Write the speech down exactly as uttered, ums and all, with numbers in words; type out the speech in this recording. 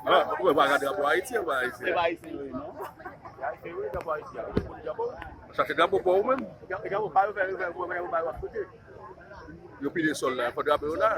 Ah, ou pa gade drapo Ayiti, ou pa Ayiti? Se pa Ayiti, wi, non. Se Ayiti, wi, drapo Ayiti a. Ou konn drapo? Chache drapo pou ou menm. Drapo pa yo fè, yo fè, yo fè, yo fè, yo fè. Yo pile sòl la, fò drapo yo la.